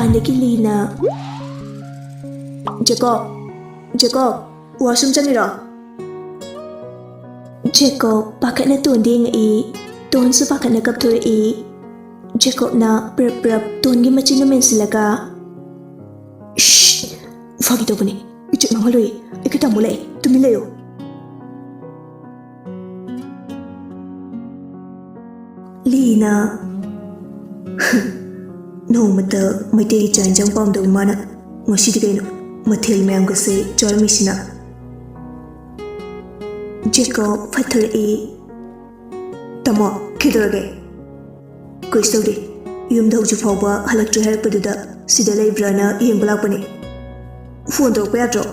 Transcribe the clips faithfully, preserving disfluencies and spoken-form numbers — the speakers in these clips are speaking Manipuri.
ꯑꯗꯒꯤ ꯂꯤꯅ, "ꯖꯦꯀꯣꯕ, ꯖꯦꯀꯣꯕ, washroom ꯆꯪꯉꯤꯔꯣ?" ꯖꯦꯀꯣꯕ ꯄꯥꯈꯠꯅ ꯇꯣꯟꯗ ꯌꯦꯡꯉꯛꯏ꯫ ꯇꯣꯟꯁꯨ ꯄꯥꯈꯠꯅ ꯀꯞꯊꯣꯔꯛꯏ꯫ ꯖꯦꯀꯣꯕꯅ ꯄ꯭ꯔꯞ ꯄ꯭ꯔꯞ ꯇꯣꯟꯒꯤ ꯃꯆꯤꯟꯗꯨ ꯃꯦꯟꯁꯤꯜꯂꯒ, "ꯁ꯭ꯁ! ꯐꯥꯒꯤ ꯇꯧꯕꯅꯤ꯫ ꯏꯆꯦ ꯉꯥꯡꯍꯜꯂꯣꯏ꯫ ꯑꯩꯒꯤ ꯇꯥꯃꯣ ꯂꯥꯛꯑꯦ꯫ ꯇꯨꯃꯤꯟ ꯂꯩꯌꯨ꯫" ꯂꯤꯅ, "ꯅꯣꯡꯃꯇ ꯃꯩꯇꯩꯒꯤ ꯆꯥꯛ ꯏꯟꯁꯥꯡ ꯄꯥꯝꯗꯕ ꯃꯥꯅ ꯉꯁꯤꯗꯤ ꯀꯩꯅꯣ ꯃꯊꯦꯜ ꯃꯌꯥꯝꯒꯁꯦ ꯆꯥꯔꯝꯃꯤꯁꯤꯅ?" ꯖꯦꯀꯣꯕ ꯐꯠꯊꯔꯛꯏ꯫ "ꯇꯥꯃꯣ, ꯀꯩꯗꯧꯔꯒꯦ?" "ꯀꯩꯁꯨ ꯇꯧꯗꯦ꯫ ꯌꯨꯝꯗ ꯍꯧꯖꯤꯛ ꯐꯥꯎꯕ ꯍꯜꯂꯛꯇ꯭ꯔꯤ ꯍꯥꯏꯔꯛꯄꯗꯨꯗ ꯁꯤꯗ ꯂꯩꯕ꯭ꯔꯥꯅ ꯌꯦꯡꯕ ꯂꯥꯛꯄꯅꯦ꯫ ꯐꯣꯟ ꯇꯧꯔꯛꯄ ꯌꯥꯗ꯭ꯔꯣ?"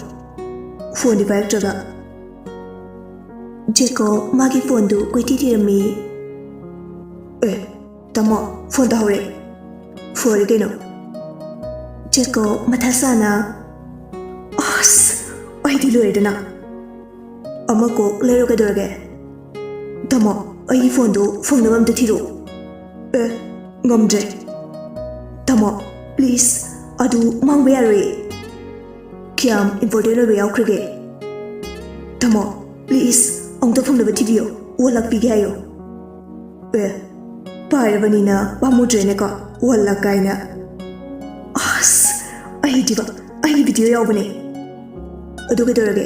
"ꯐꯣꯟꯗꯤ ꯄꯥꯏꯔꯛꯇ꯭ꯔꯒ?" ꯖꯦꯀꯣꯕ ꯃꯥꯒꯤ ꯐꯣꯟꯗꯨ ꯀꯣꯏꯊꯤ ꯊꯤꯔꯝꯃꯤ꯫ "ꯑꯦ, ꯇꯥꯃꯣ, ꯐꯣꯟ ꯇꯧꯍꯧꯔꯦ꯫ ꯐꯔꯦ ꯀꯩꯅꯣ꯫" ꯖꯦꯀꯣꯕ ꯃꯊꯥ ꯁꯥꯅ, "ꯑꯁ, ꯑꯩꯗꯤ ꯂꯣꯏꯔꯦꯗꯅ꯫ ꯑꯃ ꯀꯣꯛ ꯂꯩꯔꯣ, ꯀꯩꯗꯧꯔꯒꯦ?" "ꯇꯥꯃꯣ, ꯑꯩꯒꯤ ꯐꯣꯟꯗꯣ ꯐꯪꯅꯕ ꯑꯝꯇ ꯊꯤꯔꯛꯑꯣ꯫" "ꯑꯦ, ꯉꯝꯗ꯭ꯔꯦ꯫" "ꯇꯥꯃꯣ, please, ꯑꯗꯨ ꯃꯥꯡꯕ ꯌꯥꯔꯣꯏꯌꯦ꯫ ꯀꯌꯥꯝ important ꯑꯣꯏꯕ ꯌꯥꯎꯈ꯭ꯔꯒꯦ?" "ꯇꯥꯃꯣ, please, ꯑꯃꯨꯛꯇ ꯐꯪꯅꯕ ꯊꯤꯕꯤꯌꯣ, ꯋꯥꯟ ꯂꯥꯛ ꯄꯤꯒꯦ ꯍꯥꯏꯌꯣ꯫" "ꯑꯦ, ꯄꯥꯏꯔꯕꯅꯤꯅ ꯄꯥꯝꯃꯨꯗ꯭ꯔꯦꯅꯦꯀꯣ, ꯋꯥꯟ ꯂꯥꯛ ꯀꯥꯏꯅ꯫" "ꯑꯁ, ꯑꯩꯗꯤꯕ, ꯑꯩꯒꯤ video ꯌꯥꯎꯕꯅꯦ꯫" "ꯑꯗꯨ ꯀꯩꯗꯧꯔꯒꯦ?"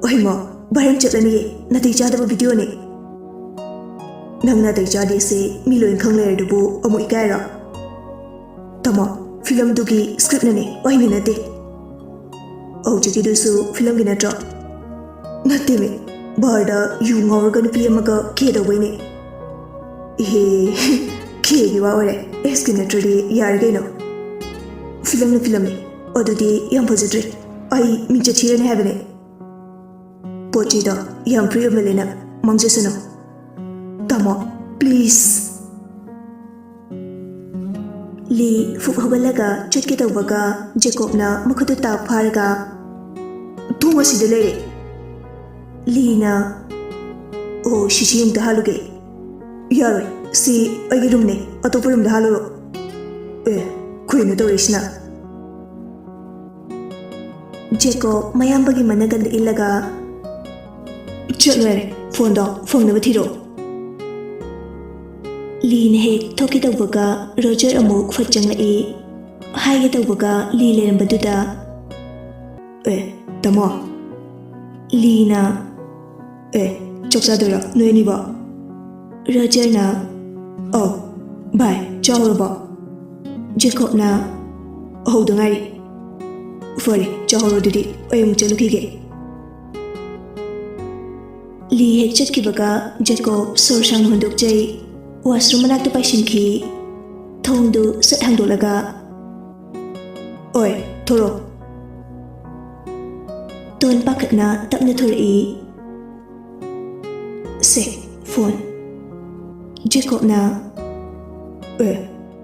"ꯑꯩꯃ, viral ꯆꯠꯂꯅꯤꯌꯦ, ꯅꯥꯇꯩ ꯆꯥꯗꯕ videoꯅꯦ꯫" "ꯅꯪ ꯅꯥꯇꯩ ꯆꯥꯗꯦꯁꯦ ꯃꯤ ꯂꯣꯏ ꯈꯪ ꯂꯩꯔꯗꯨꯕꯨ ꯑꯃꯨꯛ ꯏꯀꯥꯏꯔꯣ?" "ꯇꯥꯃꯣ, filmꯗꯨꯒꯤ scriptꯅꯅꯦ, ꯑꯩꯅ ꯅꯠꯇꯦ꯫" "ꯍꯧꯖꯤꯛꯀꯤꯗꯨꯁꯨ filmꯒꯤ ꯅꯠꯇ꯭ꯔꯣ?" "ꯅꯠꯇꯦꯃꯤ, barꯗ ꯌꯨ ꯉꯥꯎꯔꯒ ꯅꯨꯄꯤ ꯑꯃꯒ ꯀꯦ ꯇꯧꯕꯩꯅꯦ꯫" "ꯏꯍꯦ, ꯀꯦꯒꯤ ꯋꯥ ꯑꯣꯏꯔꯦ, ꯑꯦꯁꯀꯤ ꯅꯠꯇ꯭ꯔꯗꯤ ꯌꯥꯔꯦ ꯀꯩꯅꯣ꯫" "Filmꯅ filmꯅꯤ, ꯑꯗꯨꯗꯤ ꯌꯥꯝ ꯐꯖꯗ꯭ꯔꯦ꯫ ꯑꯩ ꯃꯤꯡꯆꯠ ꯊꯤꯔꯅꯤ ꯍꯥꯏꯕꯅꯦ꯫" "ꯄꯣꯠ ꯆꯩꯗꯣ ꯌꯥꯝ free ꯑꯣꯏꯃꯜꯂꯦꯅ, ꯃꯥꯡꯖꯁꯅꯨ꯫" "ꯇꯥꯃꯣ, please꯫" ꯂꯤ ꯐꯨꯛ ꯍꯧꯒꯠꯂꯒ ꯆꯠꯀꯦ ꯇꯧꯕꯒ ꯖꯦꯀꯣꯕꯅ ꯃꯈꯨꯠꯇꯨ ꯇꯥꯛ ꯐꯥꯔꯒ, "ꯊꯣꯡ ꯑꯁꯤꯗ ꯂꯩꯔꯦ꯫" ꯂꯤꯅ, "ꯑꯣ, ꯁꯤꯁꯤ ꯑꯃꯨꯛꯇ ꯍꯥꯜꯂꯨꯒꯦ꯫" "ꯌꯥꯔꯣꯏ, ꯁꯤ ꯑꯩꯒꯤ roomꯅꯦ, ꯑꯇꯣꯞꯄ roomꯗ ꯍꯥꯜꯂꯨꯔꯣ꯫" "ꯑꯦ, ꯀꯩꯅꯣ ꯇꯧꯔꯤꯁꯤꯅ? ꯖꯦꯀꯣꯕ ꯃꯌꯥꯝꯕꯒꯤ ꯃꯅꯥꯀꯟꯗ ꯏꯜꯂꯒ, "ꯆꯠꯂꯣ ꯌꯥꯔꯦ, ꯐꯣꯟꯗꯣ ꯐꯪꯅꯕ ꯊꯤꯔꯛꯑꯣ꯫" ꯂꯤꯅ ꯍꯦꯛ ꯊꯣꯛꯀꯦ ꯇꯧꯕꯒ ꯔꯣꯖꯔ ꯑꯃꯨꯛ ꯐꯠ ꯆꯪꯂꯛꯏ꯫ ꯍꯥꯏꯒꯦ ꯇꯧꯕꯒ ꯂꯤ ꯂꯩꯔꯝꯕꯗꯨꯗ, "ꯑꯦ, ꯇꯥꯃꯣ꯫" ꯂꯤꯅ, "ꯑꯦ, ꯆꯥꯛ ꯆꯥꯗꯣꯏꯔꯣ ꯅꯣꯏ ꯑꯅꯤꯕꯣ?" ꯔꯣꯖꯔꯅ, "ꯑꯧ, ꯚꯥꯏ, ꯆꯥꯍꯧꯔꯕꯣ?" ꯖꯦꯀꯣꯕꯅ, "ꯍꯧꯗ ꯉꯥꯏꯔꯤ꯫" "ꯐꯔꯦ, ꯆꯥꯍꯧꯔꯣ ꯑꯗꯨꯗꯤ, ꯑꯩ ꯑꯃꯨꯛ ꯆꯠꯂꯨꯈꯤꯒꯦ꯫" ꯂꯤ ꯍꯦꯛ ꯆꯠꯈꯤꯕꯒ ꯖꯦꯀꯣꯕ ꯁꯣꯔ ꯁꯥꯡꯅ ꯍꯣꯟꯗꯣꯛꯆꯩ꯫ ꯋꯥꯁꯔꯨꯝ ꯃꯅꯥꯛꯇ ꯄꯥꯏꯁꯤꯟꯈꯤ꯫ ꯊꯣꯡꯗꯨ ꯁꯠ ꯍꯥꯡꯗꯣꯛꯂꯒ, "ꯑꯣꯏ, ꯊꯣꯔꯛꯑꯣ꯫" ꯇꯣꯟ ꯄꯥꯈꯠꯅ ꯇꯞꯅ ꯊꯣꯔꯛꯏ꯫ "ꯁꯦ, ꯐꯣꯟ꯫" ꯖꯦꯀꯣꯕꯅ, "ꯑꯦ,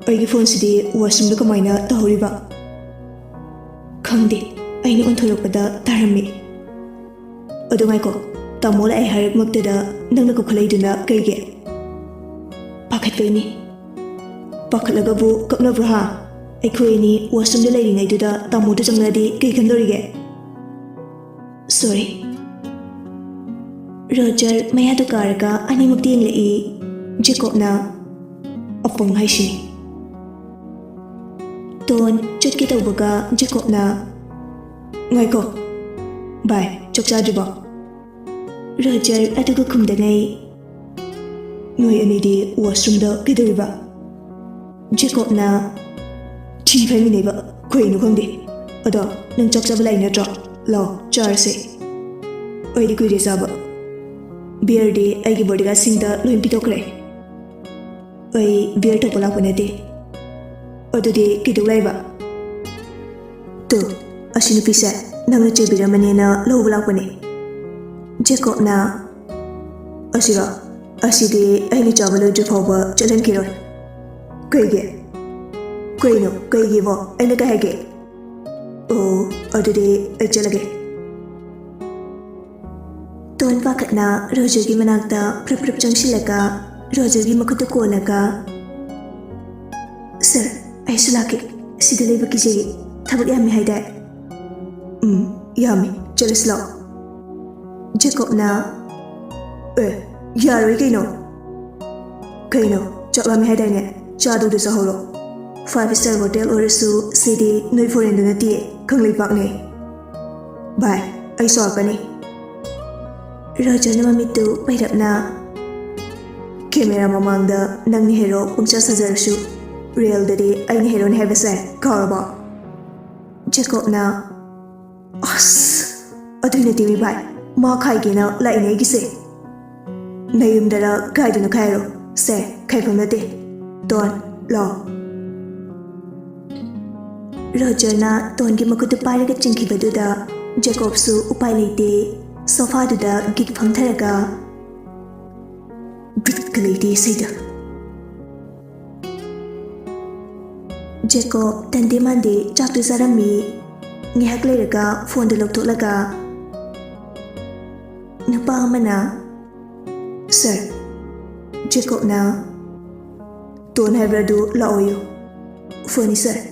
ꯑꯩꯒꯤ ꯐꯣꯟꯁꯤꯗꯤ ꯋꯥꯁꯔꯨꯝꯗ ꯀꯃꯥꯏꯅ ꯇꯧꯍꯧꯔꯤꯕ?" "ꯈꯪꯗꯦ, ꯑꯩꯅ ꯑꯣꯟꯊꯣꯔꯛꯄꯗ ꯇꯥꯔꯝꯃꯤ꯫" "ꯑꯗꯨ ꯉꯥꯏꯈꯣ, ꯇꯥꯃꯣ ꯂꯥꯛꯑꯦ ꯍꯥꯏꯔꯛꯃꯛꯇꯗ ꯅꯪꯅ ꯀꯧꯈꯠꯂꯛꯏꯗꯨꯅ ꯀꯩꯒꯤ?" "ꯄꯥꯈꯠꯄꯩꯅꯤ꯫" "ꯄꯥꯈꯠꯂꯒꯕꯨ ꯀꯞꯅꯕ꯭ꯔꯣ ꯍꯥ? ꯑꯩꯈꯣꯏ ꯑꯅꯤ ꯋꯥꯁꯔꯨꯝꯗ ꯂꯩꯔꯤꯉꯩꯗꯨꯗ ꯇꯥꯃꯣꯗꯨ ꯆꯪꯂꯛꯑꯗꯤ ꯀꯩ ꯈꯟꯗꯣꯔꯤꯒꯦ?" "ꯁꯣꯔꯤ꯫" ꯔꯣꯖꯔ ꯃꯌꯥꯗꯨ ꯀꯥꯔꯒ ꯑꯅꯤꯃꯛꯇ ꯌꯦꯡꯂꯛꯏ꯫ ꯖꯦꯀꯣꯕꯅ, "ꯑꯄꯪ ꯍꯥꯏꯁꯤꯅꯤ꯫" ꯇꯣꯟ ꯆꯠꯀꯦ ꯇꯧꯕꯒ ꯖꯦꯀꯣꯕꯅ, "ꯉꯥꯏꯈꯣ, ꯚꯥꯏ, ꯆꯥꯛ ꯆꯥꯗ꯭ꯔꯤꯕꯣ?" ꯔꯣꯖꯔ ꯑꯗꯨꯒ ꯈꯨꯝꯗꯉꯩ, "ꯅꯣꯏ ꯑꯅꯤꯗꯤ ꯋꯥꯁꯔꯨꯝꯗ ꯀꯩꯗꯧꯔꯤꯕ?" ꯖꯦꯀꯣꯕꯅ, "ꯊꯤ ꯐꯥꯏꯃꯤꯟꯅꯩꯕ, ꯀꯩꯅꯣ ꯈꯪꯗꯦ꯫ ꯑꯗꯣ ꯅꯪ ꯆꯥꯛ ꯆꯥꯕ ꯂꯥꯛꯏ ꯅꯠꯇ꯭ꯔꯣ? ꯂꯥꯛꯑꯣ, ꯆꯥꯔꯁꯦ꯫" "ꯑꯩꯗꯤ ꯀꯨꯏꯔꯦ ꯆꯥꯕ꯫ ꯕꯤꯌꯔꯗꯤ ꯑꯩꯒꯤ ꯕꯣꯗꯤꯒꯥꯔꯗꯁꯤꯡꯗ ꯂꯣꯏ ꯄꯤꯊꯣꯛꯈ꯭ꯔꯦ꯫ ꯑꯩ ꯕꯤꯌꯔ ꯊꯛꯄ ꯂꯥꯛꯄ ꯅꯠꯇꯦ꯫" "ꯑꯗꯨꯗꯤ ꯀꯩꯗꯧ ꯂꯥꯛꯏꯕ?" "ꯇꯨ, ꯑꯁꯤ ꯅꯨꯄꯤꯁꯦ ꯅꯪꯅ ꯆꯩꯕꯤꯔꯝꯃꯅꯦꯅ ꯂꯧꯕ ꯂꯥꯛꯄꯅꯦ꯫" ꯖꯦꯀꯣꯕꯅ, "ꯑꯁꯤꯔꯣ? ꯑꯁꯤꯗꯤ ꯑꯩꯅ ꯆꯥꯕ ꯂꯣꯏꯗ꯭ꯔꯤ ꯐꯥꯎꯕ ꯆꯠꯍꯟꯈꯤꯔꯣꯏ꯫" "ꯀꯩꯒꯤ? ꯀꯩꯅꯣ, ꯀꯩꯒꯤꯕꯣ? ꯑꯩꯅ ꯀꯩ ꯍꯥꯏꯒꯦ?" "ꯑꯣ, ꯑꯗꯨꯗꯤ ꯑꯩ ꯆꯠꯂꯒꯦ꯫" ꯇꯣꯟ ꯄꯥꯈꯠꯅ ꯔꯣꯖꯔꯒꯤ ꯃꯅꯥꯛꯇ ꯄ꯭ꯔꯞ ꯄ꯭ꯔꯞ ꯆꯪꯁꯤꯜꯂꯒ ꯔꯣꯖꯔꯒꯤ ꯃꯈꯨꯠꯇ ꯀꯣꯜꯂꯒ, "ꯁꯥꯔ, ꯑꯩꯁꯨ ꯂꯥꯛꯀꯦ꯫" ꯁꯤꯗ ꯂꯩꯕ ꯀꯤꯖꯩ꯫ ꯊꯕꯛ ꯌꯥꯝꯃꯤ ꯍꯥꯏꯗꯥꯏ? ꯎꯝ, ꯌꯥꯝꯃꯤ꯫ ꯆꯠꯂꯁꯤ ꯂꯥꯛꯑꯣ꯫ ꯖꯦꯀꯣꯕꯅ, "ꯑꯦ, ꯌꯥꯔꯣꯏ ꯀꯩꯅꯣ?" "ꯀꯩꯅꯣ? ꯆꯥꯛ ꯂꯥꯝꯃꯤ ꯍꯥꯏꯗꯥꯏꯅꯦ? ꯆꯥꯗꯨꯗ ꯆꯥꯍꯧꯔꯣ꯫ Five star hotel ꯑꯣꯏꯔꯁꯨ ꯁꯤꯗꯤ ꯅꯣꯏ foreignꯗ ꯅꯠꯇꯦ, ꯀꯪꯂꯩꯄꯥꯛꯅꯦ꯫ ꯚꯥꯏ, ꯑꯩ ꯁꯥꯎꯔꯛꯀꯅꯤ꯫" ꯔꯣꯖꯔꯅ ꯃꯃꯤꯠꯇꯨ ꯄꯩꯔꯞꯅ, "ꯀꯦꯃꯦꯔꯥ ꯃꯃꯥꯡꯗ ꯅꯪꯅ ꯍꯦꯔꯣ ꯄꯨꯡꯁꯥ ꯁꯥꯖꯔꯁꯨ, ꯔꯤꯌꯦꯜꯗꯗꯤ ꯑꯩꯅ ꯍꯦꯔꯣꯅꯤ ꯍꯥꯏꯕꯁꯦ ꯀꯥꯎꯔꯕꯣ?" ꯖꯦꯀꯣꯕꯅ, "ꯑꯁ, ꯑꯗꯨꯏ ꯅꯠꯇꯦꯃꯤ ꯚꯥꯏ, ꯃꯥ ꯈꯥꯏꯒꯦꯅ ꯂꯥꯛꯏꯅꯦ ꯑꯩꯒꯤꯁꯦ꯫ ꯅꯌꯨꯝꯗꯔ ꯀꯥꯏꯗꯅꯣ ꯈꯥꯏꯔꯣ꯫ ꯁꯦ, ꯈꯥꯏꯐꯝ ꯅꯠꯇꯦ꯫ ꯇꯣꯟ, ꯂꯥꯛꯑꯣ꯫" ꯔꯣꯖꯔꯅ ꯇꯣꯟꯒꯤ ꯃꯈꯨꯠꯇꯨ ꯄꯥꯏꯔꯒ ꯆꯤꯡꯈꯤꯕꯗꯨꯗ ꯖꯦꯀꯣꯕꯁꯨ ꯎꯄꯥꯏ ꯂꯩꯇꯦ꯫ ꯁꯣꯐꯥꯗꯨꯗ ꯒꯤꯠ ꯐꯝꯊꯔꯒ, "ꯕꯤꯠꯀ ꯂꯩꯇꯦ ꯏꯁꯩꯗ꯫" ꯖꯦꯀꯣꯕ ꯇꯟꯗꯦ ꯃꯥꯟꯗꯦ ꯆꯥꯛꯇꯨ ꯆꯥꯔꯝꯃꯤ꯫ ꯉꯥꯏꯍꯥꯛ ꯂꯩꯔꯒ ꯐꯣꯟꯗꯨ ꯂꯧꯊꯣꯛꯂꯒ ꯅꯨꯄꯥ ꯑꯃꯅ, "ꯁꯥꯔ꯫" ꯖꯦꯀꯣꯕꯅ, "ꯇꯣꯟ ꯍꯥꯏꯕ꯭ꯔꯥ ꯑꯗꯨ ꯂꯥꯛꯑꯣꯌꯨ꯫" "ꯐꯣꯟꯅꯤ ꯁꯥꯔ꯫"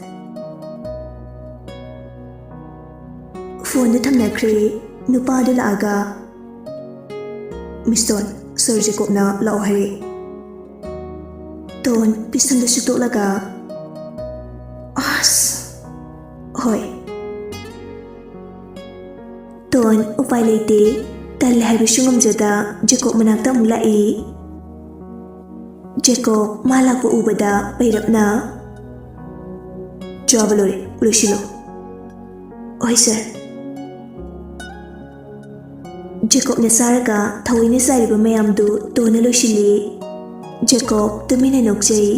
ꯐꯣꯟꯗꯨ ꯊꯝꯅꯈ꯭ꯔꯦ꯫ ꯅꯨꯄꯥꯗꯨ ꯂꯥꯛꯑꯒ, "ꯃꯤꯁ ꯇꯣꯟ, ꯁꯥꯔ ꯖꯦꯀꯣꯕꯅ ꯂꯥꯛꯑꯣ ꯍꯥꯏꯔꯛꯑꯦ꯫" ꯇꯣꯟ ꯄꯤꯁꯨꯝꯗꯨ ꯁꯨꯛꯇꯣꯛꯂꯒ, "ꯑꯁ, ꯍꯣꯏ꯫" ꯇꯣꯟ ꯎꯄꯥꯏ ꯂꯩꯇꯦ꯫ ꯇꯜꯂꯦ ꯍꯥꯏꯕꯁꯨ ꯉꯝꯖꯗ ꯖꯦꯀꯣꯕ ꯃꯅꯥꯛꯇ ꯑꯃꯨꯛ ꯂꯥꯛꯏ꯫ ꯖꯦꯀꯣꯕ ꯃꯥ ꯂꯥꯛꯄ ꯎꯕꯗ ꯄꯩꯔꯞꯅ, "ꯆꯥꯕ ꯂꯣꯏꯔꯦ, ꯂꯣꯏꯁꯤꯜꯂꯣ꯫" "ꯍꯣꯏ ꯁꯥꯔ꯫" ꯖꯦꯀꯣꯕꯅ ꯆꯥꯔꯒ ꯊꯑꯣꯏꯅ ꯆꯥꯏꯔꯤꯕ ꯃꯌꯥꯝꯗꯨ ꯇꯣꯟꯅ ꯂꯣꯏꯁꯤꯜꯂꯤ꯫ ꯖꯦꯀꯣꯕ ꯇꯨꯃꯤꯟꯅ ꯅꯣꯛꯆꯩ꯫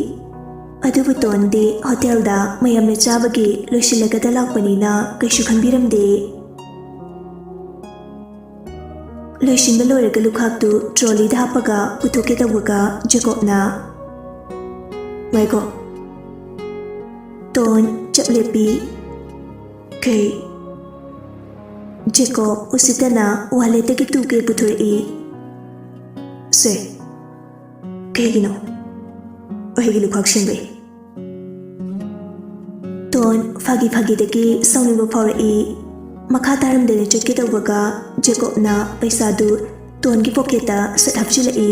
ꯑꯗꯨꯕꯨ ꯇꯣꯟꯗꯤ ꯍꯣꯇꯦꯜꯗ ꯃꯌꯥꯝꯅ ꯆꯥꯕꯒꯤ ꯂꯣꯏꯁꯤꯜꯂꯒꯗ ꯂꯥꯛꯄꯅꯤꯅ ꯀꯩꯁꯨ ꯈꯟꯕꯤꯔꯝꯗꯦ꯫ ꯂꯣꯏꯁꯤꯟꯕ ꯂꯣꯏꯔꯒ ꯂꯨꯈꯥꯛꯇꯨ ꯇ꯭ꯔꯣꯂꯤꯗ ꯍꯥꯞꯄꯒ ꯄꯨꯊꯣꯛꯀꯦ ꯇꯧꯕꯒ ꯖꯦꯀꯣꯕꯅ, "ꯉꯥꯏꯈꯣ꯫" ꯇꯣꯟ ꯆꯞ ꯂꯦꯞꯄꯤ꯫ "ꯀꯩ?" ꯖꯦꯀꯣꯕ ꯎꯁꯤꯠꯇꯅ ꯋꯥꯂꯦꯠꯇꯒꯤ ꯇꯨ ꯀꯦ ꯄꯨꯊꯣꯔꯛꯏ꯫ "ꯁꯦ, ꯀꯩꯒꯤꯅꯣ?" "ꯑꯩꯒꯤ ꯂꯨꯈꯥꯛ ꯁꯦꯡꯕꯩ꯫" ꯐꯥꯒꯤ ꯐꯥꯒꯤꯗꯒꯤ ꯁꯥꯎꯅꯤꯡꯕ ꯐꯥꯎꯔꯛꯏ꯫ ꯃꯈꯥ ꯇꯥꯔꯝꯗꯅ ꯆꯠꯀꯦ ꯇꯧꯕꯒ ꯖꯦꯀꯣꯕꯅ ꯄꯩꯁꯥꯗꯨ ꯇꯣꯟꯒꯤ ꯄꯣꯀꯦꯠꯇ ꯁꯠ ꯍꯥꯞꯆꯤꯜꯂꯛꯏ꯫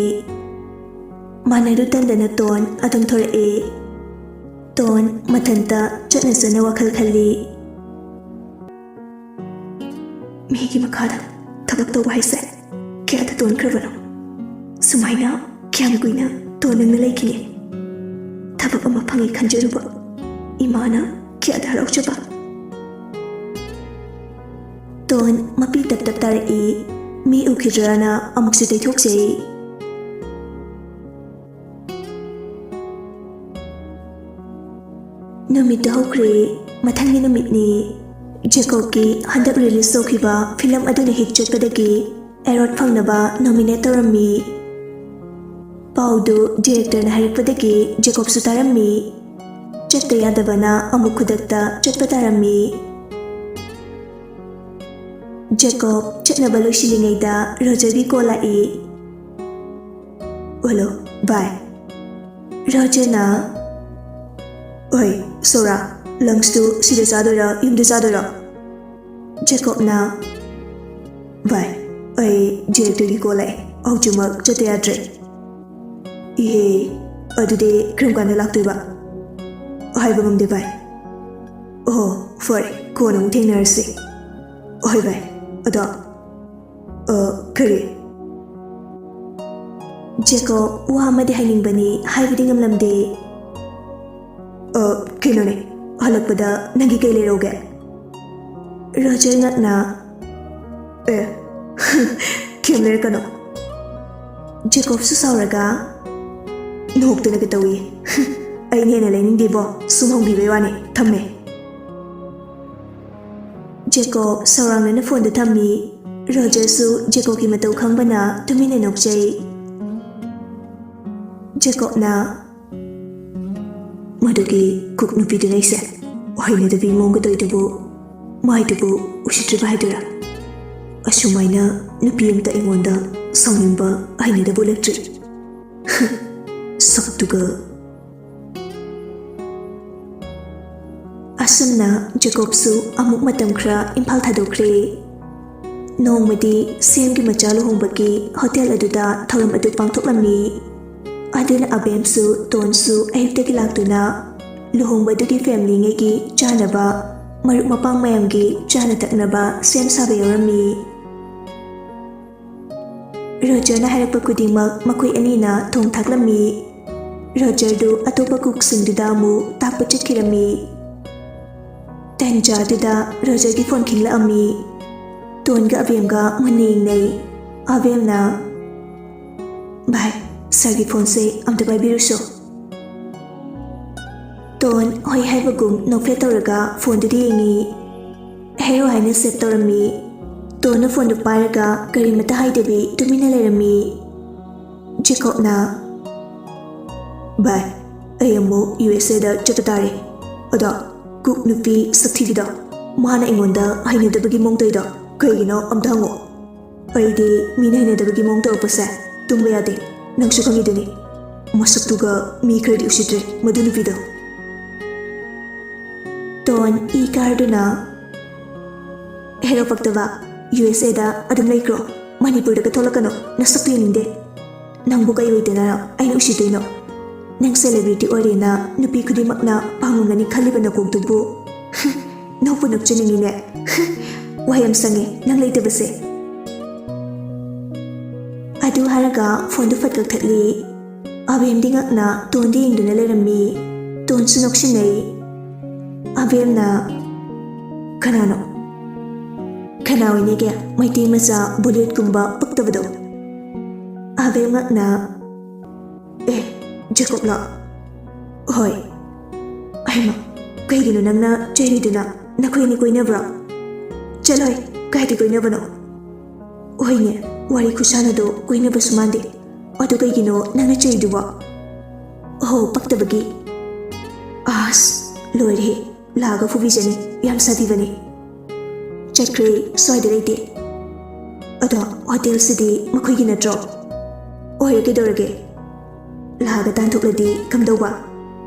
ꯃꯥꯟꯅꯔꯨ ꯇꯟꯗꯅ ꯇꯣꯟ ꯑꯗꯨꯝ ꯊꯣꯔꯛꯑꯦ꯫ ꯇꯣꯟ ꯃꯊꯟꯇ ꯆꯠꯅ ꯆꯠꯅ ꯋꯥꯈꯜ ꯈꯜꯂꯤ꯫ ꯃꯤꯒꯤ ꯃꯈꯥꯗ ꯊꯕꯛ ꯇꯧꯕ ꯍꯥꯏꯁꯦ ꯀꯌꯥꯗ ꯇꯣꯟꯈ꯭ꯔꯕꯅꯣ? ꯁꯨꯃꯥꯏꯅ ꯀꯌꯥꯝ ꯀꯨꯏꯅ ꯇꯣꯟ ꯅꯪꯅ ꯂꯩꯈꯤꯅꯤ? ꯊꯕꯛ ꯑꯃ ꯐꯪꯉꯦ ꯈꯟꯖꯔꯨꯕ ꯏꯃꯥꯅ ꯀꯌꯥꯗ ꯍꯔꯥꯎꯖꯕ꯫ ꯇꯣꯟ ꯃꯄꯤ ꯇꯞ ꯇꯞ ꯇꯥꯔꯛꯏ꯫ ꯃꯤ ꯎꯈꯤꯗ꯭ꯔꯅ ꯑꯃꯨꯛꯁꯨ ꯇꯩꯊꯣꯛꯆꯩ꯫ ꯅꯨꯃꯤꯠꯇꯨ ꯍꯧꯈ꯭ꯔꯦ꯫ ꯃꯊꯪꯒꯤ ꯅꯨꯃꯤꯠꯅꯤ꯫ ꯖꯦꯀꯣꯕꯀꯤ ꯍꯟꯗꯛ ꯔꯤꯂꯤꯖ ꯇꯧꯈꯤꯕ ꯐꯤꯂꯝ ꯑꯗꯨꯅ ꯍꯤꯠ ꯆꯠꯄꯗꯒꯤ ꯑꯦꯋꯥꯔꯗ ꯐꯪꯅꯕ ꯅꯣꯃꯤꯅꯦꯠ ꯇꯧꯔꯝꯃꯤ꯫ ꯄꯥꯎꯗꯨ ꯗꯤꯔꯦꯛꯇꯔꯅ ꯍꯥꯏꯔꯛꯄꯗꯒꯤ ꯖꯦꯀꯣꯕꯁꯨ ꯇꯥꯔꯝꯃꯤ꯫ ꯆꯠꯇ ꯌꯥꯗꯕꯅ ꯑꯃꯨꯛ ꯈꯨꯗꯛꯇ ꯆꯠꯄ ꯇꯥꯔꯝꯃꯤ꯫ ꯖꯦꯀꯣꯕ ꯆꯠꯅꯕ ꯂꯣꯏꯁꯤꯜꯂꯤꯉꯩꯗ ꯔꯣꯖꯔꯒꯤ ꯀꯣꯜ ꯂꯥꯛꯏ꯫ ꯍꯜꯂꯣ, ꯚꯥꯏ꯫ ꯔꯣꯖꯔꯅ, "ꯑꯣꯏ, ꯁꯣꯔꯥ, ꯂꯟꯁꯇꯨ ꯁꯤꯗ ꯆꯥꯗꯣꯏꯔꯥ, ꯌꯨꯝꯗ ꯆꯥꯗꯣꯏꯔꯥ?" ꯖꯦꯀꯣꯕꯅ, "ꯚꯥꯏ, ꯑꯩ ꯗꯤꯔꯦꯛꯇꯔꯒꯤ ꯀꯣꯜ ꯂꯥꯛꯑꯦ, ꯍꯧꯖꯤꯛꯃꯛ ꯆꯠꯇ ꯌꯥꯗ꯭ꯔꯦ꯫" "ꯏꯍꯦ, ꯑꯗꯨꯗꯤ ꯀꯔꯝ ꯀꯥꯟꯗ ꯂꯥꯛꯇꯣꯏꯕ?" "ꯍꯥꯏꯕ ꯉꯝꯗꯦ, ꯚꯥꯏ꯫" "ꯑꯣ, ꯐꯔꯦ, ꯀꯣꯟꯅ ꯑꯃꯨꯛ ꯊꯦꯡꯅꯔꯁꯤ꯫" "ꯍꯣꯏ, ꯚꯥꯏ, ꯑꯗꯣ, ꯑ, ꯀꯔꯤ?" ꯖꯦꯀꯣꯕ ꯋꯥ ꯑꯃꯗꯤ ꯍꯥꯏꯅꯤꯡꯕꯅꯤ, ꯍꯥꯏꯕꯗꯤ ꯉꯝꯂꯝꯗꯦ꯫ "ꯑ, ꯀꯩꯅꯣꯅꯦ, ꯍꯜꯂꯛꯄꯗ ꯅꯪꯒꯤ ꯀꯩ ꯂꯩꯔꯧꯒꯦ?" ꯔꯣꯖꯔ ꯉꯛꯅ, "ꯑꯦ, ꯀꯩꯝ ꯂꯩꯔꯛꯀꯅꯣ꯫" ꯖꯦꯀꯣꯕꯁꯨ ꯁꯥꯎꯔꯒ, "ꯅꯣꯛꯇꯅꯒ ꯇꯧꯏ꯫ ꯑꯩꯅ ꯍꯦꯟꯅ ꯂꯩꯅꯤꯡꯗꯦꯕꯣ, ꯁꯨꯝ ꯍꯪꯕꯤꯕꯩ ꯋꯥꯅꯤ, ꯊꯝꯃꯦ꯫" ꯖꯦꯀꯣꯕ ꯁꯧꯔꯥꯡꯅꯅ ꯐꯣꯟꯗꯨ ꯊꯝꯃꯤ꯫ ꯔꯣꯖꯔꯁꯨ ꯖꯦꯀꯣꯕꯀꯤ ꯃꯇꯧ ꯈꯪꯕꯅ ꯇꯨꯃꯤꯟꯅ ꯅꯣꯛꯆꯩ꯫ ꯖꯦꯀꯣꯕꯅ, "ꯃꯗꯨꯒꯤ ꯀꯨꯛ ꯅꯨꯄꯤꯗꯨꯅ ꯑꯩꯁꯦ ꯍꯩꯅꯗꯕꯤ ꯃꯑꯣꯡꯒ ꯇꯧꯏꯗꯨꯕꯨ, ꯃꯥꯏꯗꯨꯕꯨ ꯎꯁꯤꯠꯇ꯭ꯔꯤꯕ ꯍꯥꯏꯗꯣꯏꯔꯥ? ꯑꯁꯨꯃꯥꯏꯅ ꯅꯨꯄꯤ ꯑꯝꯇ ꯑꯩꯉꯣꯟꯗ ꯁꯥꯎꯅꯤꯡꯕ, ꯍꯩꯅꯗꯕ ꯎꯠꯂꯛꯇ꯭ꯔꯤ꯫ ꯁꯛꯇꯨꯒ꯫" ꯑꯁ, ꯑꯁꯨꯝꯅ ꯖꯦꯀꯣꯕꯁꯨ ꯑꯃꯨꯛ ꯃꯇꯝ ꯈꯔ ꯏꯝꯐꯥꯜ ꯊꯥꯗꯣꯛꯈ꯭ꯔꯦ꯫ ꯅꯣꯡꯃꯗꯤ ꯁꯦꯝꯒꯤ ꯃꯆꯥ ꯂꯨꯍꯣꯡꯕꯒꯤ ꯍꯣꯇꯦꯜ ꯑꯗꯨꯗ ꯊꯧꯔꯝ ꯑꯗꯨ ꯄꯥꯡꯊꯣꯛꯂꯝꯃꯤ꯫ ꯑꯗꯨꯅ ꯑꯕꯦꯝꯁꯨ ꯇꯣꯟꯁꯨ ꯑꯌꯨꯛꯇꯒꯤ ꯂꯥꯛꯇꯨꯅ ꯂꯨꯍꯣꯡꯕ ꯑꯗꯨꯒꯤ ꯐꯦꯃꯤꯂꯤꯉꯩꯒꯤ ꯆꯥꯅꯕ, ꯃꯔꯨꯞ ꯃꯄꯥꯡ ꯃꯌꯥꯝꯒꯤ ꯆꯥꯅ ꯊꯛꯅꯕ ꯁꯦꯝ ꯁꯥꯕ ꯌꯥꯎꯔꯝꯃꯤ꯫ ꯔꯣꯖꯔꯅ ꯍꯥꯏꯔꯛꯄ ꯈꯨꯗꯤꯡꯃꯛ ꯃꯈꯣꯏ ꯑꯅꯤꯅ ꯊꯣꯡ ꯊꯥꯛꯂꯝꯃꯤ꯫ ꯔꯣꯖꯔꯗꯨ ꯑꯇꯣꯞꯄ ꯀꯨꯛꯁꯤꯡꯗꯨꯗ ꯑꯃꯨꯛ ꯇꯥꯛꯄ ꯆꯠꯈꯤꯔꯝꯃꯤ꯫ ꯇꯟꯖꯥꯗꯨꯗ ꯔꯣꯖꯔꯒꯤ ꯐꯣꯟ ꯈꯤꯡꯂꯛꯑꯝꯃꯤ꯫ ꯇꯣꯟꯒ ꯑꯕꯦꯝꯒ ꯃꯨꯟꯅ ꯌꯦꯡꯅꯩ꯫ ꯑꯕꯦꯝꯅ, "ꯚꯥꯏ, ꯁꯥꯔꯒꯤ ꯐꯣꯟꯁꯦ ꯑꯝꯇ ꯄꯥꯏꯕꯤꯔꯨꯁꯣ"꯫ ꯇꯣꯟ ꯍꯣꯏ ꯍꯥꯏꯕꯒꯨꯝ ꯅꯣꯛꯐꯦꯠ ꯇꯧꯔꯒ ꯐꯣꯟꯗꯨꯗ ꯌꯦꯡꯉꯤ꯫ ꯍꯦꯔꯣ ꯍꯥꯏꯅ ꯁꯦꯚ ꯇꯧꯔꯝꯃꯤ꯫ ꯇꯣꯟꯅ ꯐꯣꯟꯗꯨ ꯄꯥꯏꯔꯒ ꯀꯔꯤꯃꯇ ꯍꯥꯏꯗꯕꯤ ꯇꯨꯃꯤꯟꯅ ꯂꯩꯔꯝꯃꯤ꯫ ꯖꯦꯀꯣꯕꯅ, "ꯚꯥꯏ, ꯑꯩ ꯑꯃꯨꯛ ꯌꯨ ꯑꯦꯁ ꯑꯦꯗ ꯆꯠꯄ ꯇꯥꯔꯦ꯫ ꯑꯗꯣ ꯀꯨꯛ ꯅꯨꯄꯤ ꯁꯛꯊꯤꯕꯤꯗꯣ, ꯃꯥꯅ ꯑꯩꯉꯣꯟꯗ ꯍꯩꯅꯗꯕꯒꯤ ꯃꯑꯣꯡ ꯇꯧꯔꯤꯗꯣ ꯀꯩꯒꯤꯅꯣ ꯑꯝꯇ ꯍꯪꯉꯣ꯫ ꯑꯩꯗꯤ ꯃꯤꯅ ꯍꯩꯅꯗꯕꯒꯤ ꯃꯑꯣꯡ ꯇꯧꯔꯛꯄꯁꯦ ꯇꯨꯝꯕ ꯌꯥꯗꯦ꯫ ꯅꯪꯁꯨ ꯈꯪꯉꯤꯗꯨꯅꯤ꯫ ꯃꯁꯛꯇꯨꯒ ꯃꯤ ꯈꯔꯗꯤ ꯎꯁꯤꯠꯇ꯭ꯔꯦ ꯃꯗꯨ ꯅꯨꯄꯤꯗꯣ"꯫ Tone E ꯀꯥꯔꯗꯨꯅ, "hero ꯄꯛꯇꯕ, U S ꯑꯦꯗ ꯑꯗꯨꯝ ꯂꯩꯈ꯭ꯔꯣ꯫ ꯃꯅꯤꯄꯨꯔꯗꯒ ꯊꯣꯛꯂꯛꯀꯅꯨ꯫ ꯅꯁꯛꯇꯨ ꯌꯦꯡꯅꯤꯡꯗꯦ꯫ ꯅꯪꯕꯨ ꯀꯩ ꯑꯣꯏꯗꯅ ꯑꯩꯅ ꯎꯁꯤꯠꯇꯣꯏꯅꯣ? ꯅꯪ ꯁꯦꯂꯦꯕ꯭ꯔꯤꯇꯤ ꯑꯣꯏꯔꯦꯅ ꯅꯨꯄꯤ ꯈꯨꯗꯤꯡꯃꯛꯅ ꯄꯥꯝꯂꯝꯒꯅꯤ ꯈꯜꯂꯤꯕ ꯅꯀꯣꯛꯇꯨꯕꯨ"꯫ ꯅꯣꯛꯄꯨ ꯅꯣꯛꯆꯅꯤꯡꯉꯤꯅꯦ꯫ ꯋꯥ ꯌꯥꯝ ꯁꯪꯉꯦ ꯅꯪ ꯂꯩꯇꯕꯁꯦ꯫ ꯑꯗꯨ ꯍꯥꯏꯔꯒ ꯐꯣꯟꯗꯨ ꯐꯠ ꯀꯛꯊꯠꯂꯤ꯫ ꯑꯕꯦꯝꯗꯤ ꯉꯛꯅ ꯇꯣꯟꯗ ꯌꯦꯡꯗꯨꯅ ꯂꯩꯔꯝꯃꯤ꯫ ꯇꯣꯟꯁꯨ ꯅꯣꯛꯁꯤꯟꯅꯩ꯫ ꯑꯕꯦꯝꯅ, "ꯀꯅꯥꯅꯣ? ꯀꯅꯥ ꯑꯣꯏꯅꯤꯒꯦ ꯃꯩꯇꯩ ꯃꯆꯥ ꯕꯨꯂꯦꯠꯀꯨꯝꯕ ꯄꯛꯇꯕꯗꯣ?" ꯑꯕꯦꯝ ꯉꯛꯅ, "ꯑꯦ, ꯖꯦꯀꯣꯕꯂꯣ?" "ꯍꯣꯏ"꯫ "ꯑꯩꯃ, ꯀꯩꯒꯤꯅꯣ ꯅꯪꯅ ꯆꯩꯔꯤꯗꯨꯅ? ꯅꯈꯣꯏ ꯑꯅꯤ ꯀꯣꯏꯅꯕ꯭ꯔꯣ?" "ꯆꯠꯂꯣꯍꯦ, ꯀꯥꯏꯗ ꯀꯣꯏꯅꯕꯅꯣ?" "ꯍꯣꯏꯅꯦ, ꯋꯥꯔꯤ ꯈꯨꯁꯥꯟꯅꯗꯣ ꯀꯣꯏꯅꯕꯁꯨ ꯃꯥꯟꯗꯦ꯫ ꯑꯗꯨ ꯀꯩꯒꯤꯅꯣ ꯅꯪꯅ ꯆꯩꯗꯨꯕꯣ?" "ꯑꯣꯍꯣ, ꯄꯛꯇꯕꯒꯤ"꯫ ꯑꯁ, ꯂꯣꯏꯔꯦꯍꯦ, ꯂꯥꯛꯑꯒ ꯐꯨꯕꯤꯖꯅꯤ, ꯌꯥꯝ ꯁꯥꯊꯤꯕꯅꯤ꯫ ꯆꯠꯈ꯭ꯔꯦ, ꯁ꯭ꯋꯥꯏꯗ ꯂꯩꯇꯦ꯫ "ꯑꯗꯣ ꯍꯣꯇꯦꯜꯁꯤꯗꯤ ꯃꯈꯣꯏꯒꯤ ꯅꯠꯇ꯭ꯔꯣ?" "ꯑꯣꯏꯔꯦ, ꯀꯩꯗꯧꯔꯒꯦ? ꯂꯥꯛꯑꯒ ꯇꯥꯟꯊꯣꯛꯂꯗꯤ ꯀꯝꯗꯧꯕ?"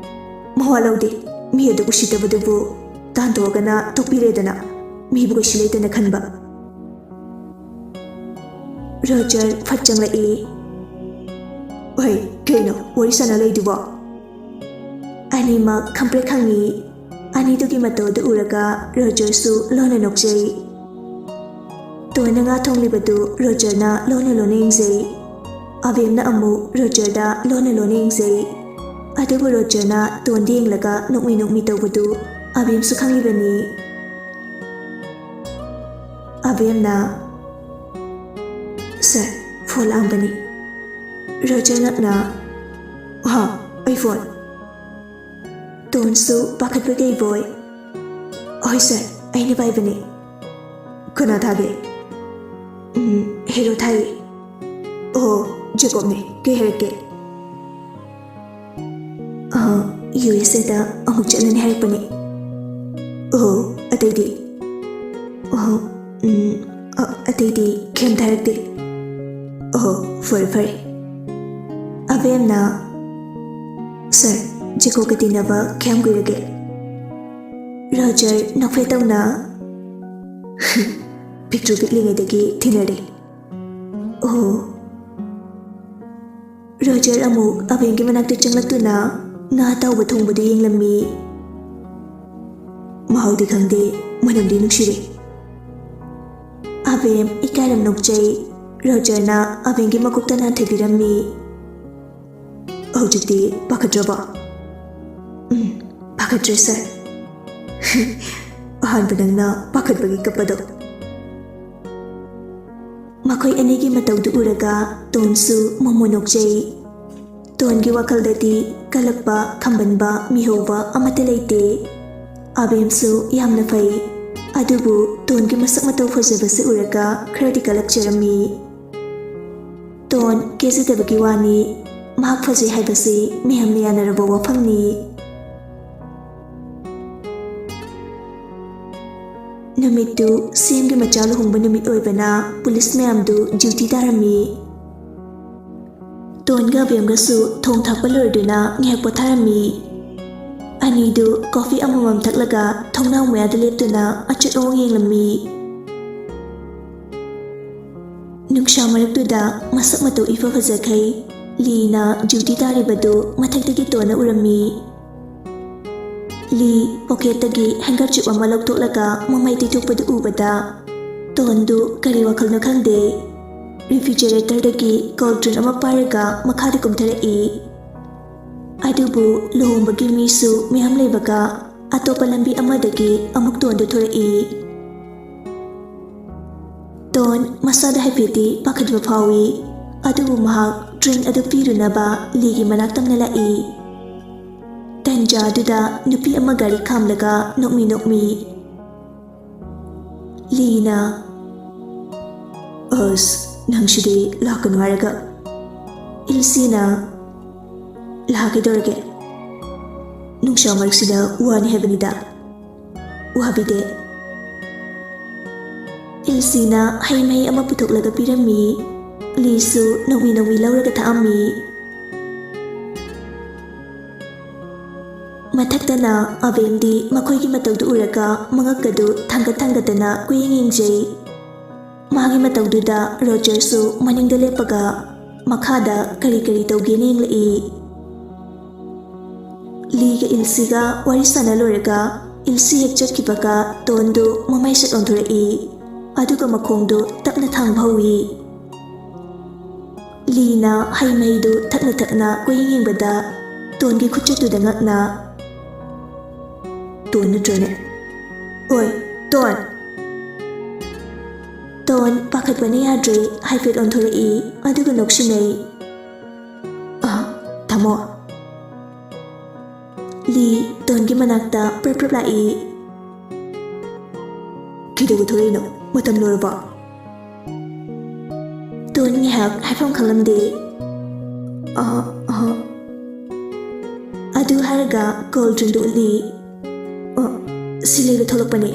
"ꯃꯋꯥ ꯂꯧꯗꯦ, ꯃꯤ ꯑꯗꯨ ꯎꯁꯤꯠꯇꯕꯗꯨꯕꯨ"꯫ ꯇꯥꯟꯊꯣꯛꯑꯒꯅ ꯇꯣꯛꯄꯤꯔꯦꯗꯅ, ꯃꯤꯕꯨ ꯀꯩꯁꯨ ꯂꯩꯇꯅ ꯈꯟꯕ꯫ ꯔꯣꯖꯔ ꯐꯠ ꯆꯪꯂꯛꯏ꯫ "ꯍꯣꯏ, ꯀꯩꯅꯣ ꯋꯥꯔꯤ ꯁꯥꯟꯅ ꯂꯩꯗꯨꯕꯣ?" ꯑꯅꯤꯃꯛ ꯈꯪꯄ꯭ꯔꯦꯛ ꯈꯪꯉꯤ꯫ ꯑꯅꯤꯗꯨꯒꯤ ꯃꯇꯧ ꯑꯗꯨ ꯎꯔꯒ ꯔꯣꯖꯔꯁꯨ ꯂꯣꯟꯅ ꯅꯣꯛꯆꯩ꯫ ꯇꯣꯟꯅ ꯉꯥ ꯊꯣꯡꯂꯤꯕꯗꯨ ꯔꯣꯖꯔꯅ ꯂꯣꯟꯅ ꯂꯣꯟꯅ ꯌꯦꯡꯖꯩ꯫ ꯑꯕꯦꯝꯅ ꯑꯃꯨꯛ ꯔꯣꯖꯔꯗ ꯂꯣꯟꯅ ꯂꯣꯟꯅ ꯌꯦꯡꯖꯩ꯫ ꯑꯗꯨꯕꯨ ꯔꯣꯖꯔꯅ ꯇꯣꯟꯗ ꯌꯦꯡꯂꯒ ꯅꯣꯛꯃꯤ ꯅꯣꯛꯃꯤ ꯇꯧꯕꯗꯨ ꯑꯕꯦꯝꯁꯨ ꯈꯪꯂꯤꯕꯅꯤ꯫ ꯑꯕꯦꯝꯅ, "ꯁꯥꯔ, ꯐꯣꯟ ꯂꯥꯛꯑꯝꯕꯅꯤ꯫" ꯔꯣꯖꯔꯅ, "ꯍꯥ, ꯑꯩ ꯐꯣꯟ?" ꯇꯣꯟꯁꯨ ꯄꯥꯈꯠꯄ ꯀꯩꯕꯣꯏ, "ꯍꯣꯏ ꯁꯥꯔ, ꯑꯩꯅ ꯄꯥꯏꯕꯅꯦ꯫" "ꯀꯅꯥ ꯊꯥꯒꯦ?" "ꯎꯝ, ꯍꯦꯔꯣ ꯊꯥꯏꯌꯦ꯫" "ꯑꯣ, ꯖꯦꯀꯣꯕꯅꯦ, ꯀꯩ ꯍꯥꯏꯔꯛꯀꯦ?" "ꯑ, ꯌꯨ ꯑꯦꯁ ꯑꯦꯗ ꯑꯃꯨꯛ ꯆꯠꯂꯅꯤ ꯍꯥꯏꯔꯛꯄꯅꯦ꯫" "ꯑꯣ, ꯑꯇꯩꯗꯤ?" "ꯑꯣ, ꯎꯝ, ꯑ, ꯑꯇꯩꯗꯤ ꯀꯩꯝꯇ ꯍꯥꯏꯔꯛꯇꯦ꯫" "ꯑꯣ, ꯐꯔꯦ ꯐꯔꯦ꯫" ꯑꯕꯦꯝꯅ, "ꯁꯥꯔ, ꯖꯦꯀꯣꯕꯀ ꯇꯤꯟꯅꯕ ꯀꯌꯥꯝ ꯀꯨꯏꯔꯒꯦ?" ꯔꯣꯖꯔ ꯅꯣꯛꯐꯦꯠ ꯇꯧꯅ, "ꯄꯤꯛꯇ꯭ꯔꯨ ꯄꯤꯛꯂꯤꯉꯩꯗꯒꯤ ꯇꯤꯟꯅꯔꯦ꯫" "ꯑꯣ꯫" ꯔꯣꯖꯔ ꯑꯃꯨꯛ ꯑꯕꯦꯝꯒꯤ ꯃꯅꯥꯛꯇ ꯆꯪꯂꯛꯇꯨꯅ ꯉꯥ ꯑꯇꯥꯎꯕ ꯊꯣꯡꯕꯗꯨ ꯌꯦꯡꯂꯝꯃꯤ꯫ "ꯃꯍꯥꯎꯗꯤ ꯈꯪꯗꯦ, ꯃꯅꯝꯗꯤ ꯅꯨꯡꯁꯤꯔꯦ꯫" ꯑꯕꯦꯝ ꯏꯀꯥꯏꯔꯝ ꯅꯣꯛꯆꯩ꯫ ꯔꯣꯖꯔꯅ ꯑꯕꯦꯝꯒꯤ ꯃꯀꯣꯛꯇ ꯅꯥꯟꯊꯕꯤꯔꯝꯃꯤ꯫ "ꯍꯧꯖꯤꯛꯇꯤ ꯄꯥꯈꯠꯇ꯭ꯔꯕꯣ?" "ꯎꯝ, ꯄꯥꯈꯠꯇ꯭ꯔꯦ ꯁꯥꯔ꯫" "ꯑꯍꯥꯟꯕ ꯅꯪꯅ ꯄꯥꯈꯠꯄꯒꯤ ꯀꯞꯄꯗꯣ꯫" ꯃꯈꯣꯏ ꯑꯅꯤꯒꯤ ꯃꯇꯧꯗꯨ ꯎꯔꯒ ꯇꯣꯟꯁꯨ ꯃꯣꯃꯣ ꯅꯣꯛꯆꯩ꯫ ꯇꯣꯟꯒꯤ ꯋꯥꯈꯜꯗꯗꯤ ꯀꯜꯂꯛꯄ, ꯈꯝꯕꯟꯕ, ꯃꯤꯍꯧꯕ ꯑꯃꯠꯇ ꯂꯩꯇꯦ꯫ ꯑꯕꯦꯝꯁꯨ ꯌꯥꯝꯅ ꯐꯩ꯫ ꯑꯗꯨꯕꯨ ꯇꯣꯟꯒꯤ ꯃꯁꯛ ꯃꯇꯧ ꯐꯖꯕꯁꯤ ꯎꯔꯒ ꯈꯔꯗꯤ ꯀꯜꯂꯛꯆꯔꯝꯃꯤ꯫ ꯇꯣꯟ ꯀꯦꯖꯗꯕꯒꯤ ꯋꯥꯅꯤ꯫ ꯃꯍꯥꯛ ꯐꯖꯩ ꯍꯥꯏꯕꯁꯤ ꯃꯌꯥꯝꯅ ꯌꯥꯅꯔꯕ ꯋꯥꯐꯝꯅꯤ꯫ ꯅꯨꯃꯤꯠꯇꯨ ꯁꯤ ꯑꯦꯝꯒꯤ ꯃꯆꯥ ꯂꯨꯍꯣꯡꯕ ꯅꯨꯃꯤꯠ ꯑꯣꯏꯕꯅ ꯄꯨꯂꯤꯁ ꯃꯌꯥꯝꯗꯨ ꯗ꯭ꯌꯨꯇꯤ ꯇꯥꯔꯝꯃꯤ꯫ ꯇꯣꯟꯒ ꯑꯕꯦꯝꯒꯁꯨ ꯊꯣꯡ ꯊꯥꯛꯄ ꯂꯣꯏꯔꯗꯨꯅ ꯉꯥꯏꯍꯥꯛ ꯄꯣꯊꯥꯔꯝꯃꯤ꯫ ꯑꯅꯤꯗꯨ ꯀꯣꯐꯤ ꯑꯃꯃꯝ ꯊꯛꯂꯒ ꯊꯣꯡꯅꯥꯎ ꯃꯌꯥꯗ ꯂꯦꯞꯇꯨꯅ ꯑꯆꯠ ꯑꯋꯣꯡ ꯌꯦꯡꯂꯝꯃꯤ꯫ ꯅꯨꯡꯁꯥ ꯃꯔꯛꯇꯨꯗ ꯃꯁꯛ ꯃꯇꯧ ꯏꯐ ꯐꯖꯈꯩ ꯂꯤꯅ ꯗ꯭ꯌꯨꯇꯤ ꯇꯥꯔꯤꯕꯗꯨ ꯃꯊꯛꯇꯒꯤ ꯇꯣꯟꯅ ꯎꯔꯝꯃꯤ꯫ ꯂꯤ ꯄꯣꯀꯦꯠꯇꯒꯤ ꯍꯦꯡꯀꯔꯆꯤꯞ ꯑꯃ ꯂꯧꯊꯣꯛꯂꯒ ꯃꯃꯩ ꯇꯩꯊꯣꯛꯄꯗꯨ ꯎꯕꯗ ꯇꯣꯟꯗꯨ ꯀꯔꯤ ꯋꯥꯈꯜꯅꯣ ꯈꯪꯗꯦ, ꯔꯤꯐ꯭ꯔꯤꯖꯔꯦꯇꯔꯗꯒꯤ ꯀꯣꯜ ꯗ꯭ꯔꯤꯡ ꯑꯃ ꯄꯥꯏꯔꯒ ꯃꯈꯥꯗ ꯀꯨꯝꯊꯔꯛꯏ꯫ ꯑꯗꯨꯕꯨ ꯂꯨꯍꯣꯡꯕꯒꯤ ꯃꯤꯁꯨ ꯃꯌꯥꯝ ꯂꯩꯕꯒ ꯑꯇꯣꯞꯄ ꯂꯝꯕꯤ ꯑꯃꯗꯒꯤ ꯑꯃꯨꯛ ꯇꯣꯟꯗꯨ ꯊꯣꯔꯛꯏ꯫ ꯇꯣꯟ ꯃꯁꯥꯗ ꯍꯥꯏꯐꯦꯠꯇꯤ ꯄꯥꯈꯠꯄ ꯐꯥꯎꯏ, ꯑꯗꯨꯕꯨ ꯃꯍꯥꯛ ꯗ꯭ꯔꯤꯡ ꯑꯗꯨ ꯄꯤꯔꯨꯅꯕ ꯂꯤꯒꯤ ꯃꯅꯥꯛ ꯇꯝꯅ ꯂꯥꯛꯏ꯫ ꯇꯟꯖꯥ ꯑꯗꯨꯗ ꯅꯨꯄꯤ ꯑꯃ ꯒꯥꯔꯤ ꯈꯥꯝꯂꯒ ꯅꯣꯛꯃꯤ ꯅꯣꯛꯃꯤ ꯂꯤꯅ, "ꯑꯁ, ꯅꯪꯁꯤꯗꯤ ꯂꯥꯛꯀꯅꯨ ꯍꯥꯏꯔꯒ?" ꯏꯜꯁꯤꯅ, "ꯂꯥꯛꯀꯗꯧꯔꯒꯦ? ꯅꯨꯡꯁꯥ ꯃꯔꯛꯁꯤꯗ ꯋꯥꯅꯤ ꯍꯥꯏꯕꯅꯤꯗ꯫ ꯋꯥꯕꯤꯗꯦ꯫" ꯏꯜꯁꯤꯅ ꯍꯩ ꯃꯍꯤ ꯑꯃ ꯄꯨꯊꯣꯛꯂꯒ ꯄꯤꯔꯝꯃꯤ꯫ ꯂꯤꯁꯨ ꯅꯧꯃꯤ ꯅꯧꯃꯤ ꯂꯧꯔꯒ ꯊꯛꯑꯝꯃꯤ꯫ ꯃꯊꯛꯇꯅ ꯑꯕꯦꯝꯗꯤ ꯃꯈꯣꯏꯒꯤ ꯃꯇꯧꯗꯨ ꯎꯔꯒ ꯃꯉꯛꯀꯗꯨ ꯊꯥꯡꯒꯠ ꯊꯥꯡꯒꯠꯇꯅ ꯀꯣꯏꯌꯦꯡ ꯌꯦꯡꯖꯩ꯫ ꯃꯥꯒꯤ ꯃꯇꯧꯗꯨꯗ ꯔꯣꯖꯔꯁꯨ ꯃꯅꯤꯡꯗ ꯂꯦꯞꯄꯒ ꯃꯈꯥꯗ ꯀꯔꯤ ꯀꯔꯤ ꯇꯧꯒꯦꯅ ꯌꯦꯡꯂꯛꯏ꯫ ꯂꯤꯒ ꯏꯜꯁꯤꯒ ꯋꯥꯔꯤ ꯁꯥꯟꯅ ꯂꯣꯏꯔꯒ ꯏꯜꯁꯤ ꯍꯦꯛ ꯆꯠꯈꯤꯕꯒ ꯇꯣꯟꯗꯨ ꯃꯃꯩ ꯁꯠ ꯑꯣꯟꯊꯣꯔꯛꯏ꯫ ꯑꯗꯨꯒ ꯃꯈꯣꯡꯗꯨ ꯇꯞꯅ ꯊꯥꯡꯕ ꯍꯧꯏ꯫ ꯂꯤꯅ ꯍꯩ ꯃꯍꯤꯗꯨ ꯊꯛꯅ ꯊꯛꯅ ꯀꯣꯏꯌꯦꯡ ꯌꯦꯡꯕꯗ ꯇꯣꯟꯒꯤ ꯈꯨꯠꯆꯠꯇꯨꯗ ꯉꯛꯅ, "ꯇꯣꯟ ꯅꯠꯇ꯭ꯔꯣꯅꯦ? ꯍꯣꯏ, ꯇꯣꯟ!" ꯇꯣꯟ ꯄꯥꯈꯠꯄꯅ ꯌꯥꯗ꯭ꯔꯦ, ꯍꯥꯏꯐꯦꯠ ꯑꯣꯟꯊꯣꯔꯛꯏ, ꯑꯗꯨꯒ ꯅꯣꯛꯁꯤꯟꯅꯩ꯫ "ꯑ, ꯊꯝꯃꯣ꯫" ꯂꯤ ꯇꯣꯟꯒꯤ ꯃꯅꯥꯛꯇ ꯄ꯭ꯔꯞ ꯄ꯭ꯔꯞ ꯂꯥꯛꯏ꯫ "ꯀꯩꯗꯧꯕ ꯊꯣꯛꯂꯛꯏꯅꯣ? ꯃꯇꯝ ꯂꯣꯏꯔꯕꯣ?" ꯇꯣꯟ ꯉꯥꯏꯍꯥꯛ ꯍꯥꯏꯐꯝ ꯈꯪꯂꯝꯗꯦ꯫ "ꯑ, ꯑ꯫" ꯑꯗꯨ ꯍꯥꯏꯔꯒ ꯀꯣꯜ ꯗ꯭ꯔꯤꯡꯗꯨ ꯎꯠꯂꯤ꯫ "ꯑ, ꯁꯤ ꯂꯩꯕ ꯊꯣꯛꯂꯛꯄꯅꯦ꯫"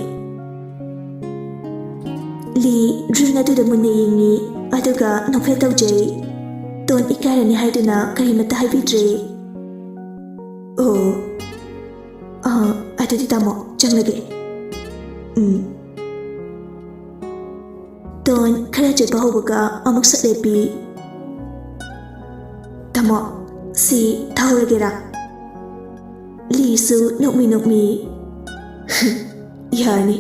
ꯂꯤ ꯗ꯭ꯔꯤꯡ ꯑꯗꯨꯗ ꯃꯨꯟꯅ ꯌꯦꯡꯉꯤ, ꯑꯗꯨꯒ ꯅꯣꯛꯐꯦꯠ ꯇꯧꯖꯩ꯫ ꯇꯣꯟ ꯏꯀꯥꯏꯔꯅꯤ ꯍꯥꯏꯗꯨꯅ ꯀꯔꯤꯃꯠꯇ ꯍꯥꯏꯕꯤꯗ꯭ꯔꯦ꯫ "ꯑꯣ, ꯂꯒꯦ꯫ ꯎꯝ꯫ ꯇꯣꯟ ꯈꯔ ꯆꯠꯄ ꯍꯧꯕꯒ ꯑꯃꯨꯛ ꯁꯠ ꯂꯦꯞꯄꯤ꯫ "ꯇꯥꯃꯣ, ꯁꯤ ꯊꯧꯔꯒꯦꯔꯥ?" ꯂꯤꯁꯨ ꯅꯣꯛꯃꯤ ꯅꯣꯛꯃꯤ, "ꯌꯥꯅꯤ꯫"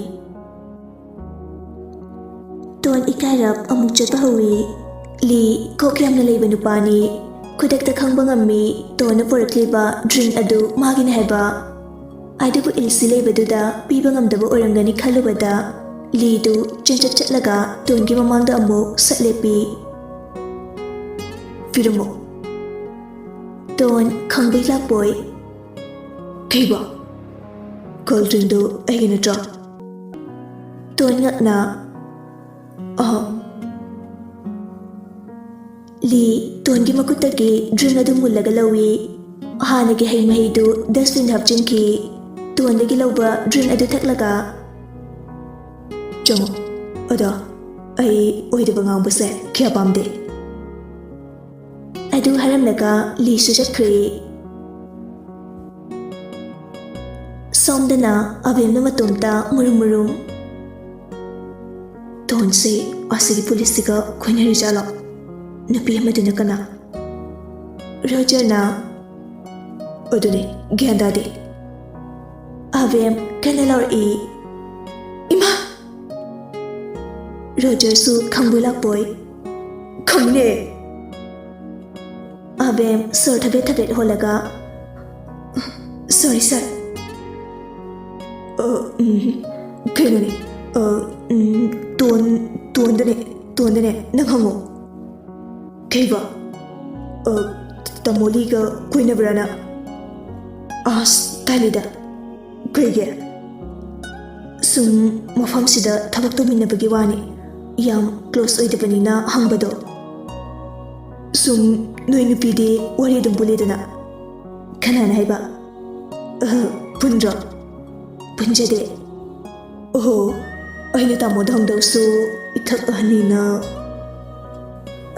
ꯇꯣꯟ ꯏꯀꯥꯏꯔꯞ ꯑꯃꯨꯛ ꯆꯠꯄ ꯍꯧꯏ꯫ ꯂꯤ ꯀꯣꯛ ꯌꯥꯝꯅ ꯂꯩꯕ ꯅꯨꯄꯥꯅꯤ꯫ ꯈꯨꯗꯛꯇ ꯈꯪꯕ ꯉꯝꯃꯤ ꯇꯣꯟꯅ ꯄꯨꯔꯛꯂꯤꯕ ꯗ꯭ꯔꯤꯡ ꯑꯗꯨ ꯃꯥꯒꯤꯅꯤ ꯍꯥꯏꯕ꯫ ꯑꯗꯨꯕꯨ ꯏꯜꯁꯤ ꯂꯩꯕꯗꯨꯗ ꯄꯤꯕ ꯉꯝꯗꯕ ꯑꯣꯏꯔꯝꯒꯅꯤ ꯈꯜꯂꯨꯕꯗ ꯂꯤꯗꯨ ꯆꯦꯟꯆꯠ ꯆꯠꯂꯒ ꯇꯣꯟꯒꯤ ꯃꯃꯥꯡꯗ ꯑꯃꯨꯛ ꯁꯠ ꯂꯦꯞꯄꯤ꯫ "ꯄꯤꯔꯝꯃꯣ꯫" ꯇꯣꯟ ꯈꯪꯕꯩ ꯂꯥꯛꯄꯣꯏ, "ꯀꯩꯕꯣ? ꯀꯣꯜ ꯗ꯭ꯔꯤꯡꯗꯨ ꯑꯩꯒꯤ ꯅꯠꯇ꯭ꯔꯣ?" ꯇꯣꯟ ꯉꯛꯅ, "ꯑ, ꯂꯤ ꯇꯣꯟꯒꯤ ꯃꯈꯨꯠꯇꯒꯤ ꯗ꯭ꯔꯤꯡ ꯑꯗꯨ ꯃꯨꯜꯂꯒ ꯂꯧꯏ꯫ ꯍꯥꯟꯅꯒꯤ ꯍꯩ ꯃꯍꯤꯗꯨ ꯗꯁꯕꯤꯟꯗ ꯍꯥꯞꯆꯤꯟꯈꯤ꯫ ꯇꯣꯟꯗꯒꯤ ꯂꯧꯕ ꯗ꯭ꯔꯤꯡ ꯑꯗꯨ ꯊꯛꯂꯒ, "ꯆꯪꯉꯣ꯫ ꯑꯗꯣ ꯑꯩ ꯑꯣꯏꯗꯕ ꯉꯥꯡꯕꯁꯦ ꯀꯌꯥ ꯄꯥꯝꯗꯦ꯫" ꯑꯗꯨ ꯍꯥꯏꯔꯝꯂꯒ ꯂꯤꯁꯨ ꯆꯠꯈ꯭ꯔꯦ꯫ ꯁꯣꯝꯗꯅ ꯑꯕꯦꯝꯅ ꯃꯇꯣꯝꯇ ꯃꯨꯔꯨꯝ ꯃꯨꯔꯨꯝ, "ꯇꯣꯟꯁꯦ ꯑꯁꯤꯒꯤ ꯄꯨꯂꯤꯁꯁꯤꯒ ꯈꯣꯏꯅꯔꯤꯖꯥꯠꯂꯣ? ꯅꯨꯄꯤ ꯑꯃꯗꯨꯅ ꯀꯅꯥ?" ꯔꯣꯖꯔꯅ, "ꯑꯗꯨꯅꯦ, ꯒ꯭ꯌꯥꯟ ꯇꯥꯗꯦ꯫" ꯑꯕꯦꯝ ꯀꯟꯅ ꯂꯥꯎꯔꯛꯏ, "ꯏꯃꯥ!" ꯔꯣꯖꯔꯁꯨ ꯈꯪꯕꯣꯏ ꯂꯥꯛꯄꯣꯏ, "ꯈꯪꯉꯤꯅꯦ!" ꯑꯕꯦꯝ ꯁꯣꯔ ꯊꯕꯦꯠ ꯊꯕꯦꯠ ꯍꯣꯜꯂꯒ, "ꯁꯣꯔꯤ, ꯁꯥꯔ꯫ ꯑ, ꯎꯝ, ꯀꯩꯅꯣꯅꯦ, ꯑ, ꯎꯝ, ꯇꯣꯟ, ꯇꯣꯟꯗꯅꯦ, ꯇꯣꯟꯗꯅꯦ, ꯅꯪ ꯍꯪꯉꯣ꯫" "ꯀꯩꯕ? ꯑ, ꯇꯥꯃꯣ ꯂꯤꯒ ꯀꯣꯏꯅꯕ꯭ꯔꯥꯅ?" "ꯑꯁ, ꯇꯜꯂꯤꯗ꯫" "ꯀꯩꯒꯤ?" "ꯁꯨꯝ ꯃꯐꯝꯁꯤꯗ ꯊꯕꯛ ꯇꯧꯃꯤꯟꯅꯕꯒꯤ ꯋꯥꯅꯤ꯫ ꯌꯥꯝ ꯀ꯭ꯂꯣꯁ ꯑꯣꯏꯗꯕꯅꯤꯅ ꯍꯪꯕꯗꯣ꯫ ꯁꯨꯝ ꯅꯣꯏ ꯅꯨꯄꯤꯗꯤ ꯋꯥꯔꯤ ꯑꯗꯨꯝ ꯄꯨꯜꯂꯤꯗꯅ꯫" "ꯀꯅꯥꯅ ꯍꯥꯏꯕ? ꯑꯍ, ꯄꯨꯟꯗ꯭ꯔꯣ?" "ꯄꯨꯟꯖꯗꯦ꯫" "ꯑꯣꯍꯣ, ꯑꯩꯅ ꯇꯥꯃꯣꯗ ꯍꯪꯗꯧꯁꯨ ꯏꯊꯛ ꯑꯍꯟꯅꯤꯅ꯫"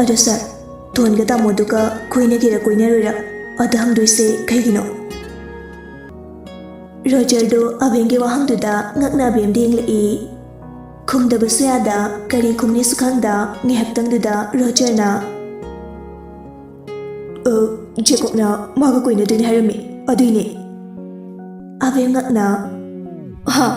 "ꯑꯗꯣ ꯁꯥꯔ, ꯇꯣꯟꯒ ꯇꯥꯃꯣꯗꯨꯒ ꯀꯣꯏꯅꯒꯦꯔꯥ ꯀꯣꯏꯅꯔꯣꯏꯔꯥ, ꯑꯗ ꯍꯪꯗꯣꯏꯁꯦ ꯀꯩꯒꯤꯅꯣ?" ꯔꯣꯖꯔꯗꯨ ꯑꯕꯦꯝꯒꯤ ꯋꯥꯍꯪꯗꯨꯗ ꯉꯛꯅ ꯑꯕꯦꯝꯗ ꯌꯦꯡꯂꯛꯏ꯫ ꯈꯨꯝꯗꯕꯁꯨ ꯌꯥꯗ, ꯀꯔꯤ ꯈꯨꯝꯅꯤꯁꯨ ꯈꯪꯗ ꯉꯥꯏꯍꯥꯛꯇꯪꯗꯨꯗ ꯔꯣꯖꯔꯅ, "ꯑ, ꯖꯦꯀꯣꯕꯅ ꯃꯥꯒ ꯀꯣꯏꯅꯗꯣꯏꯅꯤ ꯍꯥꯏꯔꯝꯃꯤ, ꯑꯗꯨꯏꯅꯦ꯫" ꯑꯕꯦꯝ ꯉꯛꯅ, "ꯍꯥ?"